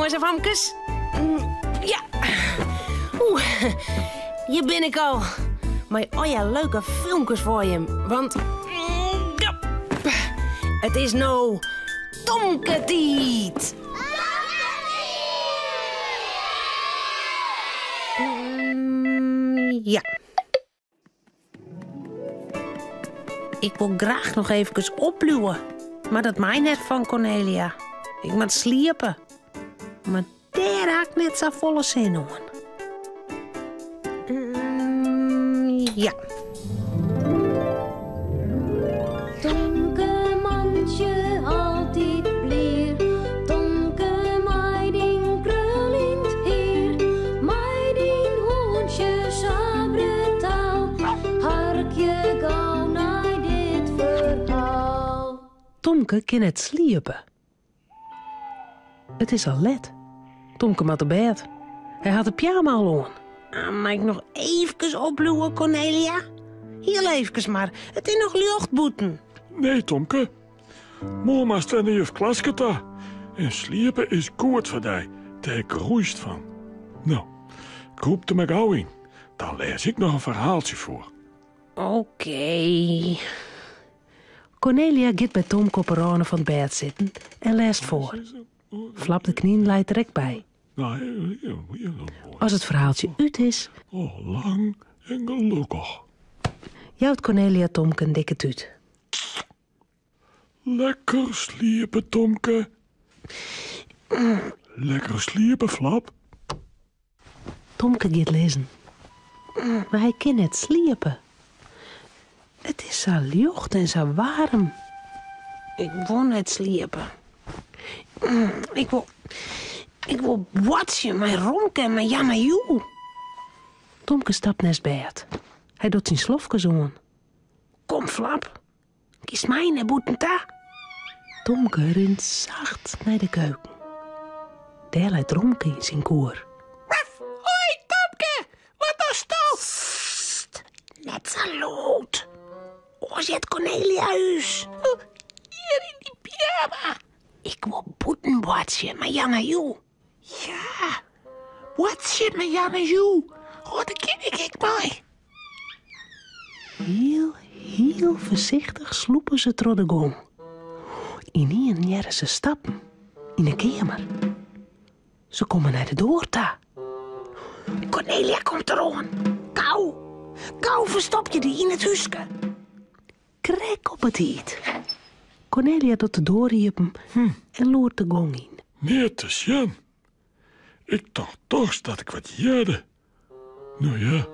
Jonges en famkes. Ja. Oeh, hjir bin ik al. Mei allegear leuke filmkes foar jim. Want it is no Tomke-tiid. Ja. Ik wol graach noch eefkes opbliuwe, mar dat mei net fan Cornelia. Ik moat sliepe. Mar dêr ha ik net safolle sin oan. Ja. Tomke mantsje altyd blier, Tomke mei dyn kruljend hier, mei dyn hûntsje sa brutaal, harkje gau nei dit ferhaal. Tomke kin net sliepe. It is al let. Tomke moat op bêd. Hy hat de pyjama al oan. Ah, mei ik noch eefkes opbliuwe, Cornelia? Hiel eefkes mar. It is noch ljocht bûten. Nee, Tomke. Moarn moatst wer nei juf Klaske ta. En sliepe is goed foar dy. Dêr groeist fan. No, krûp der mar gau yn. Dan lês ik noch in ferhaaltsje foar. Oké. Cornelia giet by Tomke op 'e râne fan it bêd sitten en lêst foar. Flap de knyn leit der ek by. As it ferhaaltsje út is, Oh, lang en gelokkich. jout Cornelia Tomke in dikke tút. Lekker sliepe, Tomke. Lekker sliepe, Flap. Tomke giet lizzen, mar hy kin net sliepe. It is sa ljocht en sa waarm. Ik wol net sliepe. Ik wol, ik wol boartsje mei Romke en mei Janne Joe. Tomke stapt neist bêd. Hy docht syn slofkes oan. Kom, Flap. Giest mei nei bûten ta? Tomke rint sacht nei de keuken. Dêr leit Romke yn syn koer. Ruff! Hoi, Tomke! Wat dochsto? Sst, net sa lûd. Oars heart Cornelia ús. Hjir yn dyn pyjama. Ik wol bûten boartsje mei Janne Joe. Ja, boartsje mei Janne Joe. Oh, dêr kin ik ek mei. Hiel, hiel foarsichtich slûpe se troch de gong. Ynienen hearre se stappen yn de keamer. Se komme nei de doar ta. Cornelia komt deroan. Gau, gau ferstopje dy yn it húske. Krekt op 'e tiid. Cornelia docht de doar iepen en loert de gong yn. Neat te sjen. Ik tocht dochs dat ik wat hearde. No ja.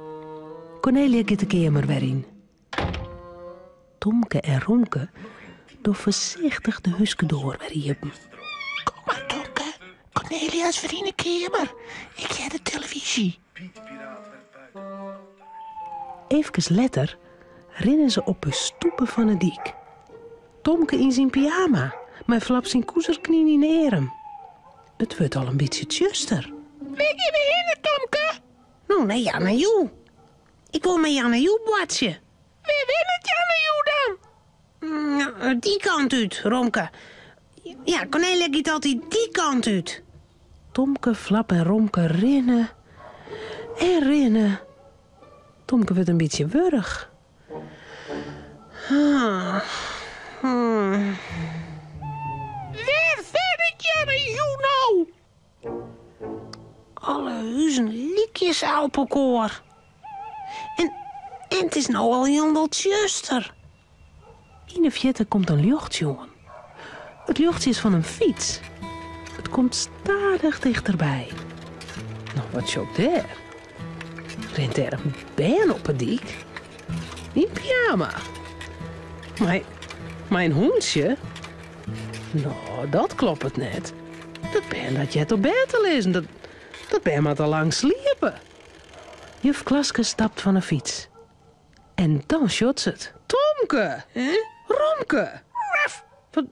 Cornelia giet de keamer wer yn. Tomke en Romke dogge foarsichtich de húskedoar wer iepen. Kom mar, Tomke. Cornelia is wer yn 'e keamer. Ik hear de telefyzje. Eefkes letter rinne se op 'e stoepe fan 'e dyk. Tomke yn syn pyjama, mei Flap syn koezerknyn yn 'e earm. It wurdt al in bytsje tsjuster. Wêr gean we hinne, Tomke? No, nei Janne Joe. Ik wol mei Janne Joe boartsje. Wêr wennet Janne Joe dan? Dy kant út, Romke. Ja, Cornelia giet altyd dy kant út. Tomke, Flap en Romke rinne en rinne. Tomke wurdt in bytsje wurch. Wêr wennet Janne Joe no? Alle huzen lykje sa op elkoar. En, en it is no al hielendal tsjuster. Yn 'e fierte komt in ljochtsje oan. It ljochtsje is fan in fyts. It komt stadich tichterby. No, wat sjoch ik dêr? Rint dêr in bern op 'e dyk? Yn pyjama? Mei, mei in hûntsje? No, dat kloppet net. Dat bern dat heart op bêd te lizzen. Dat, dat bern moat al lang sliepe. Juf Klaske stapt fan 'e fyts. En dan sjocht se it. Tomke! Romke! Ruff! Wat,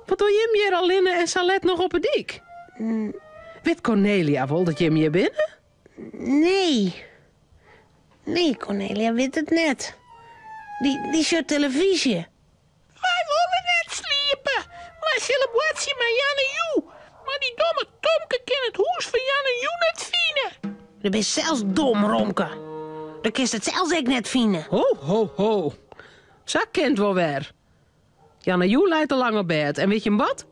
wat dogge jim hjir allinne en sa let noch op 'e dyk? Wit Cornelia wol dat jim hjir binne? Nee. Nee, Cornelia wit it net. Dy, dy sjocht telefyzje. Wy wolle net sliepe. Wy sille boartsje mei Janne Joe. Mar dy domme Tomke kin. hûs fan Jan en Joe net fine. Do bist sels dom, Romke. Do kinst it sels ek net fine. Ho, ho, ho. Sa kin it wol wer. Jan en Joe leit al lang op bêd en wit jim wat?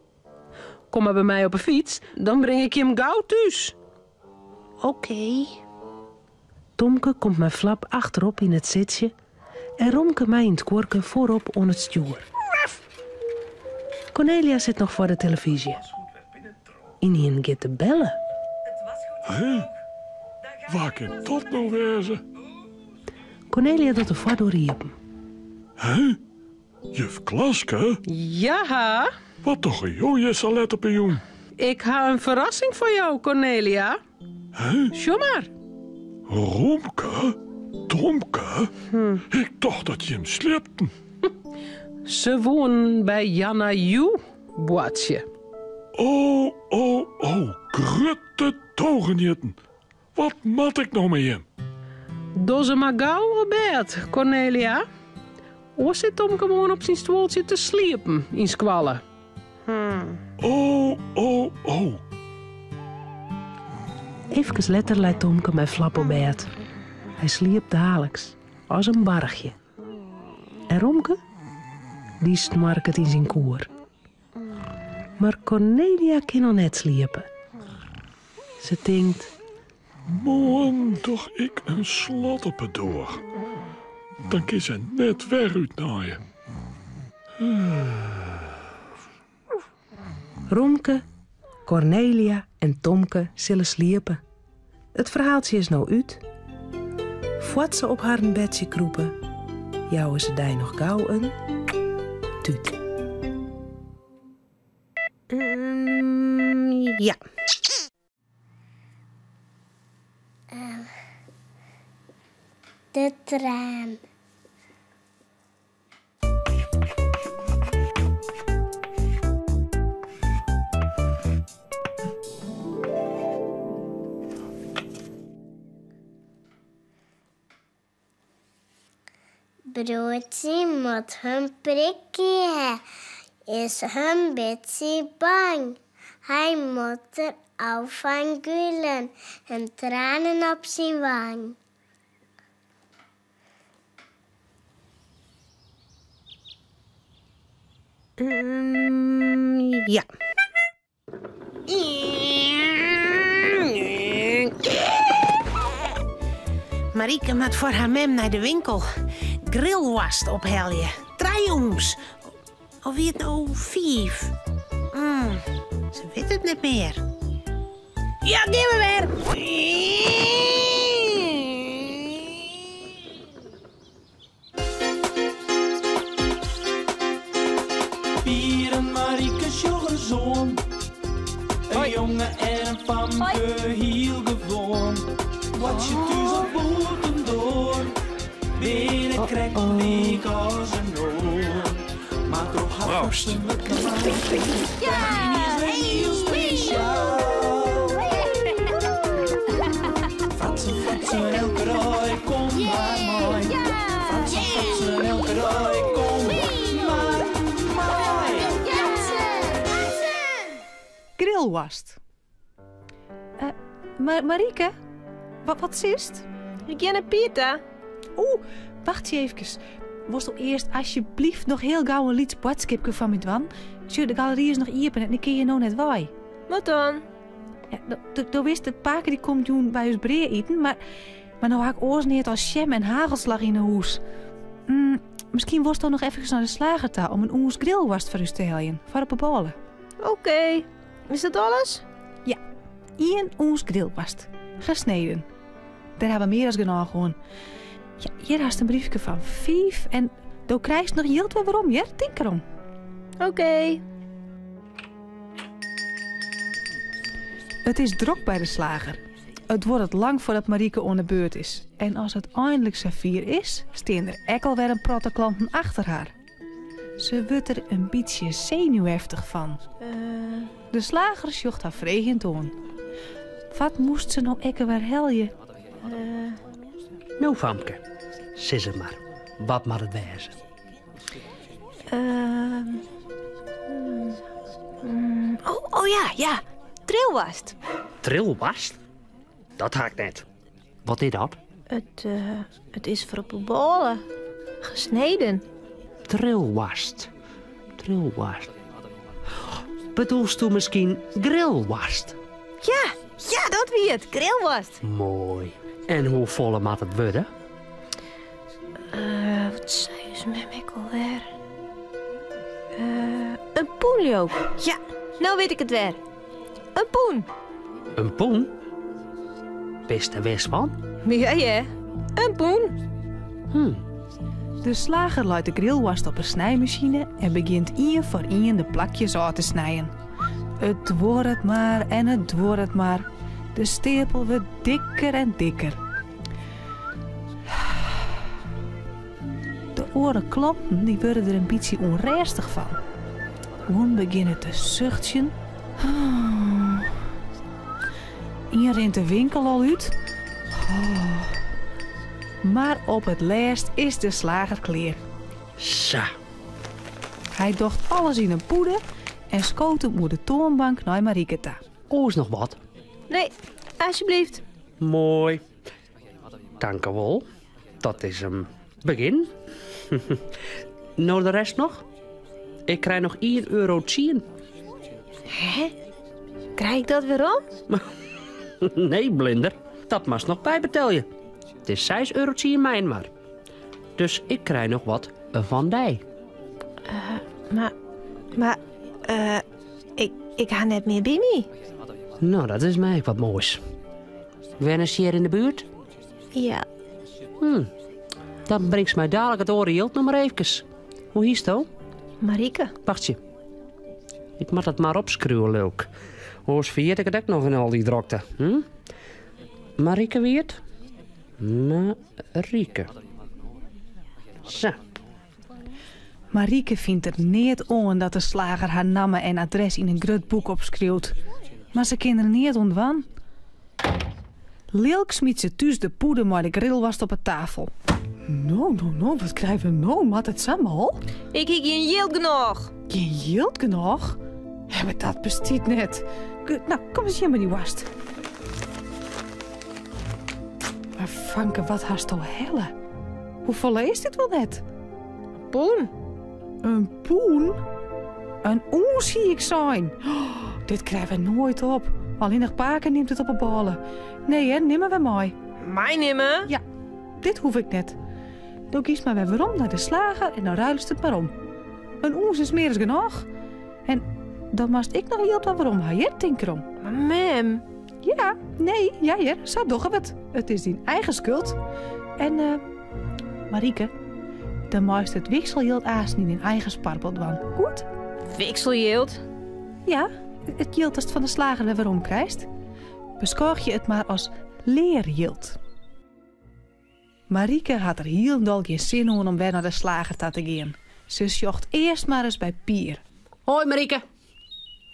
Kom mar by my op 'e fyts, dan bring ik jim gau thús. Oké. Tomke komt mei Flap achterop yn it sitsje en Romke mei yn 't kuorke foarop oan it stjoer. Kornelia sit noch foar de telefyzje. Ynienen giet de belle. Hè? Wa kin dat no wêze? Kornelia docht de foardoar iepen. Hè? Juf Klaske? Ja? Wat dogge jo hjir sa let op 'e jûn? Ik ha in ferrassing foar jo, Kornelia. Hè? Sjoch mar. Romke? Tomke? Ik tocht dat jim sliepten. Se woenen by Janna Joe boartsje. O, o, o, grutte dogenjitten. Wat moat ik no mei jim? Doch se mar gau op bêd, Kornelia. Oars sit Tomke moarn op syn stuoltsje te sliepen yn skoalle. O, o, o. Efkes letter leit Tomke mei Flap op bêd. Hy sliept daliks, as in barchje. En Romke? Dy snoarket yn syn koer. Mar Kornelia kin noch net sliepe. Se tinkt. Moarn doch ik in slot op 'e doar. Dan kin se net wer útnaaie. Romke, Kornelia en Tomke sille sliepe. It ferhaaltsje is no út. Foar't se op harren bedsje krûpe, jouwe se dy noch gau in tút. Ja. De traan. Broertje moat in prikje ha, is in bytsje bang. Hy moat der al fan gûlen en tranen op syn wang. Ja. Marieke moat foar har mem nei de winkel. Grillwoarst ophelje. Trije ûns. Of wie it no fiif? Se wit it net mear. Ja, gean we wer! Pier en Marieke sjogge soan. In jonge en in famke, hiel gewoan. Boartsje thús of bûtendoar, binne krekt lyk as in oar. Mar troch har Proost. fatsoenlike man is wer hiel spesjaal. Fratsen, fratsen, elke dei, kom mar mei. Fratsen, fratsen, elke dei, kom mar mei. Grillwoarst. Mar Marieke, wat, wat sitst? Ik gean nei Pier ta. Oeh, wachtsje eefkes. Wolsto earst asjebleaft noch hiel gau in lyts boadskipke foar my dwaan? Sjoch, de galery is noch iepen en ik kin hjir no net wei. Wat dan? Ja, do witst, dat pake dy komt jûn by ús brea iten, mar, mar no ha ik oars neat as sjem en hagelslach yn 'e hûs. Mm, miskien wolsto noch efkes nei de slager ta om in ûns grillwoarst foar ús te heljen, foar op 'e bôle. Oké. Is dat alles? Ja, ien ûns grillwoarst. Gesneden. Dêr ha we mear as genôch oan. Ja, hjir hast in briefke fan fiif en do krijst noch jild wer werom, hear. Tink derom. Oké. It is drok by de slager. It duorret lang foardat Marieke oan de beurt is. En as it einlik safier is, stean der ek al wer in protte klanten achter har. Se wurdt der in bytsje senuweftich fan. De slager sjocht har freegjend oan. Wat moast se no ek wer helje? No famke, sis it mar, wat moat it wêze? Oh, oh ja, ja. Trilwoarst. Trilwoarst? Dat ha ik net. Wat is dat? It, eh, it is foar op 'e bôle. Gesneden. Trilwoarst. Trilwoarst. Bedoelsto miskien grillwoarst? Ja, ja, dat wie it. Grillwoarst. Moai. En hoefolle moat it wurde? Eh, wat sei ús mem ek alwer? Eh, in pûn, leau ik. Ja, no wit ik it wer. In pûn. In pûn? Bist der wis fan? Ja, ja. In pûn. De slager leit de grillwoarst op 'e snijmasine en begjint ien foar ien de plakjes ôf te snijen. It duorret mar en it duorret mar. De steapel wurdt dikker en dikker. De oare klanten dy wurde der in bytsje ûnrêstich fan. Guon begjinne te suchtsjen. Ien rint de winkel al út. Mar op it lêst is de slager klear. Sa. Hy docht alles yn in pûde en skoot him oer de toanbank nei Marieke ta. Oars noch wat? Nee, alsjeblieft. Moai. Tankewol. Dat is in begjin. No de rest noch? Ik krij noch ien euro tsien. Hè? Krij ik dat werom? Nee, blinder. Dat moatst noch bybetelje. It is seis euro tsien mei-inoar. Dus ik krij noch wat fan dy. Mar, mar, eh, ik, ik ha net mear by my. No, dat is my ek wat moais. Wennest hjir yn de buert? Ja. Dan bringst my dalik it oare jild noch mar eefkes. Hoe hietsto? Marieke. Wachtsje. Ik moat dat mar opskriuwe, leuk. Oars ferjit ik it ek noch yn al dy drokte. Hm? Marieke wie it? Marieke. Sa. Marieke fynt der neat oan dat de slager har namme en adres yn in grut boek opskriuwt. Mar se kin der neat oan dwaan. Lilk smyt se thús de pûde mei de grillwoarst op 'e tafel. No, no, no, wat krije we no? Moat it sa mâl? Ik hie gjin jild genôch. Gjin jild genôch? Hè, mar dat bestiet net. No, kom ris hjir mei dy woarst. Mar fanke, wat hasto helle? Hoefolle is dit wol net? In pûn. In pûn? In ûns hie ik sein. Oh, dit krije we noait op. Allinnich pake nimt it op 'e bôle. Nee hear, nim mar wer mei. Meinimme? Ja, dit hoech ik net. Do giest mar wer werom nei de slager en dan ruilest it mar om. In ûns is mear as genôch. En dan moatst ek noch jild wer werom ha, hear, tink derom. Mar mem. Ja, nee, ja hear, sa dogge we it. It is dyn eigen skuld. En eh, Marieke, dan meist it wikseljild aansten yn dyn eigen sparpot dwaan. Goed? Wikseljild? Ja, it jild datst fan de slager wer werom krijst. Beskôgje it mar as learjild. Marieke hat der hielendal gjin sin oan om wer nei de slager ta te gean. Se sjocht earst mar ris by Pier. Hoi Marieke.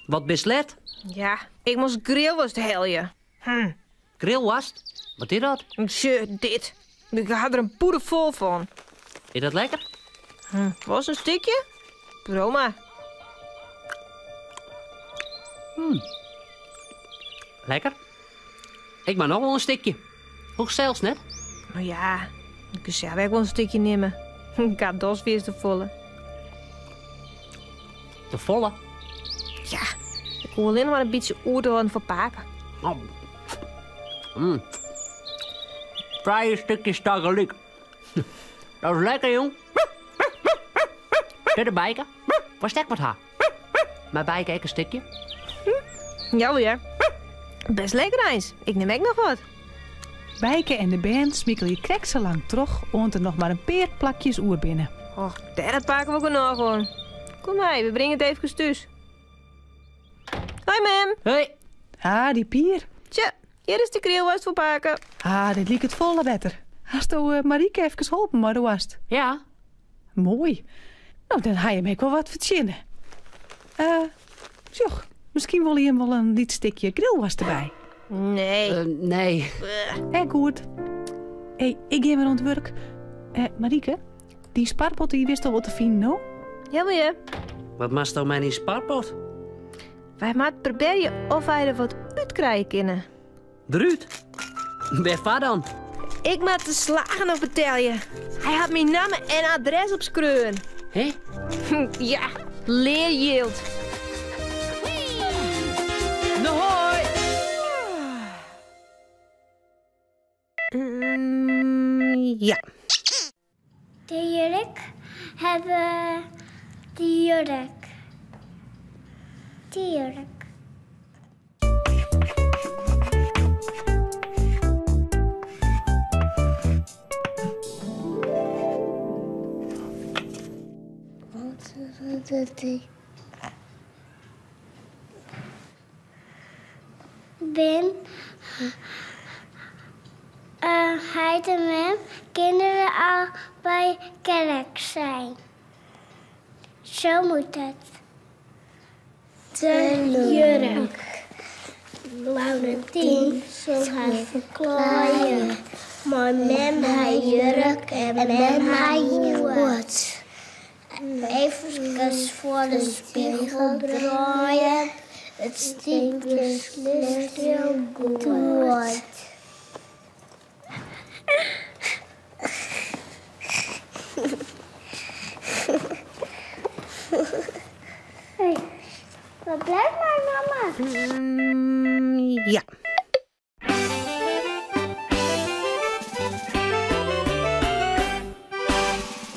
Wat bist let? Ja, ik moast grillwoarst helje. Hm. Grillwoarst? Wat is dat? Tsje, dit. Ik ha der in pûde fol fan. Is dat lekker? Hm, wolst in stikje? Priuw mar. Lekker. Ik mei noch wol in stikje. Hoechst sels net. No ja, ik kin sels ek wol in stikje nimme. Ik ha dochs fierste folle. Te folle? Ja, ik hoech allinnich mar in bytsje oer te hâlden foar pake. Oh. Mm. Trije stikjes tagelyk. Dat is lekker, jong. Dit de Bijke. Wolst ek wat ha? Mei Bijke ek in stikje? Hm? Ja hear. Best lekker eins. Ik nim ek noch wat. Bijke en de bern smikkelje krekt sa lang troch oant der noch mar in pear plakjes oer binne. Och, dêr hat pake wol genôch oan. Kom mei, we bringe it eefkes thús. Hoi mem. Hoi. Ah, dy Pier. Tsja, hjir is de grillwoarst foar pake. Ah, dit liket folle better. Hasto eh, Marieke efkes holpen mei de woarst? Ja. Moai. No, dan ha jim ek wol wat fertsjinne. Eh, sjoch, miskien wolle jim wol in lyts stikje grillwoarst derby. Nee. Eh, nee. Ek goed. Hey, ik gean wer oan it wurk. Eh, Marieke, dyn sparpot dy witsto wol te finen, no? Jawel, ja. Wat moatsto mei dyn sparpot? Wy moatte probearje of wy der wat út krije kinne. Derút? Wêrfoar dan? Ik moat de slager noch betelje. Hy hat myn namme en adres opskreaun. Hè? Ja, learjild. No hoi! Ja. De jurk hebben de jurk. De jurk. Bin heit en mem kinderen al by kerk zijn. Zo moet het. De jurk. Laurentien sil har ferklaaie. Mei mem har jurk en mem har hoed. Efkes foar de spegel draaie, it stiet beslist hiel goed. Hey, wat blijft mijn mama? Ja.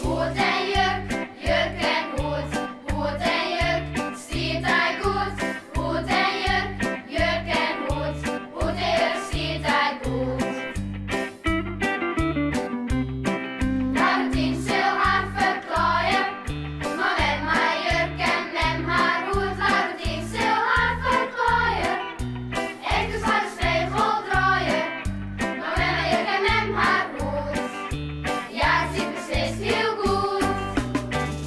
Hoed en jurk, jurk en hoed, hoed en jurk, stiet dy goed. Hoed en jurk, jurk en hoed, hoed en jurk stiet dy goed. Laurentien sil har ferklaaie, mei mem har jurk en mem har hoed. Laurentien sil har ferklaaie, efkes foar de spegel draaie, mei mem har jurk en mem har hoed. Ja, it stiet beslist hiel goed.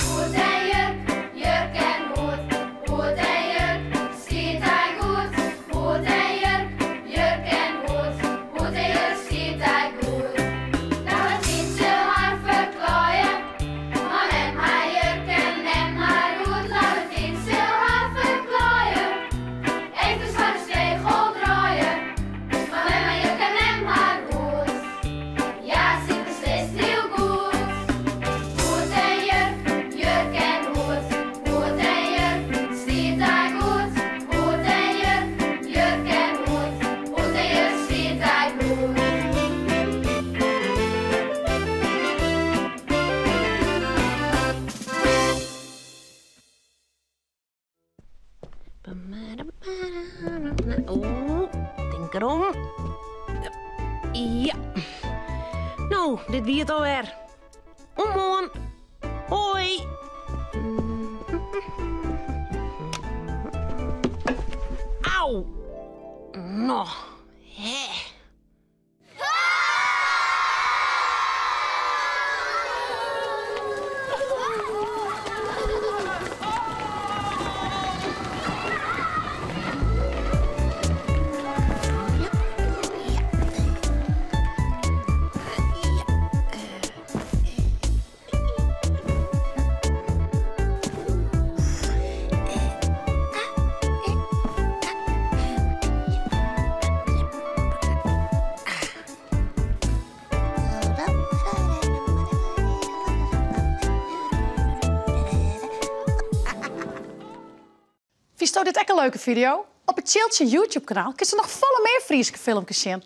Hoed en jurk, jurk en hoed, hoed en jurk, stiet dy goed. Hoed en jurk, jurk en hoed, hoed en jurk stiet dy goed. Laurentien sil har ferklaaie, mei mem har jurk en mem har hoed. Laurentien sil har ferklaaie, efkes foar de spegel draaie, mei mem har jurk en mem har hoed. Ja, it stiet beslist hiel goed. Hoed en jurk, jurk en hoed, hoed en jurk, stiet dy goed. Hoed en jurk, jurk en hoed, hoed en jurk stiet dy goed. Oeh, tink derom. Ja. No, dit wie it alwer. Oant moarn. Hoi. Au. No, hè. Fynsto dit ek in leuke fideo? Op it Tsjiltsje YouTube-kanaal kinst noch folle mear Fryske filmkes sjen.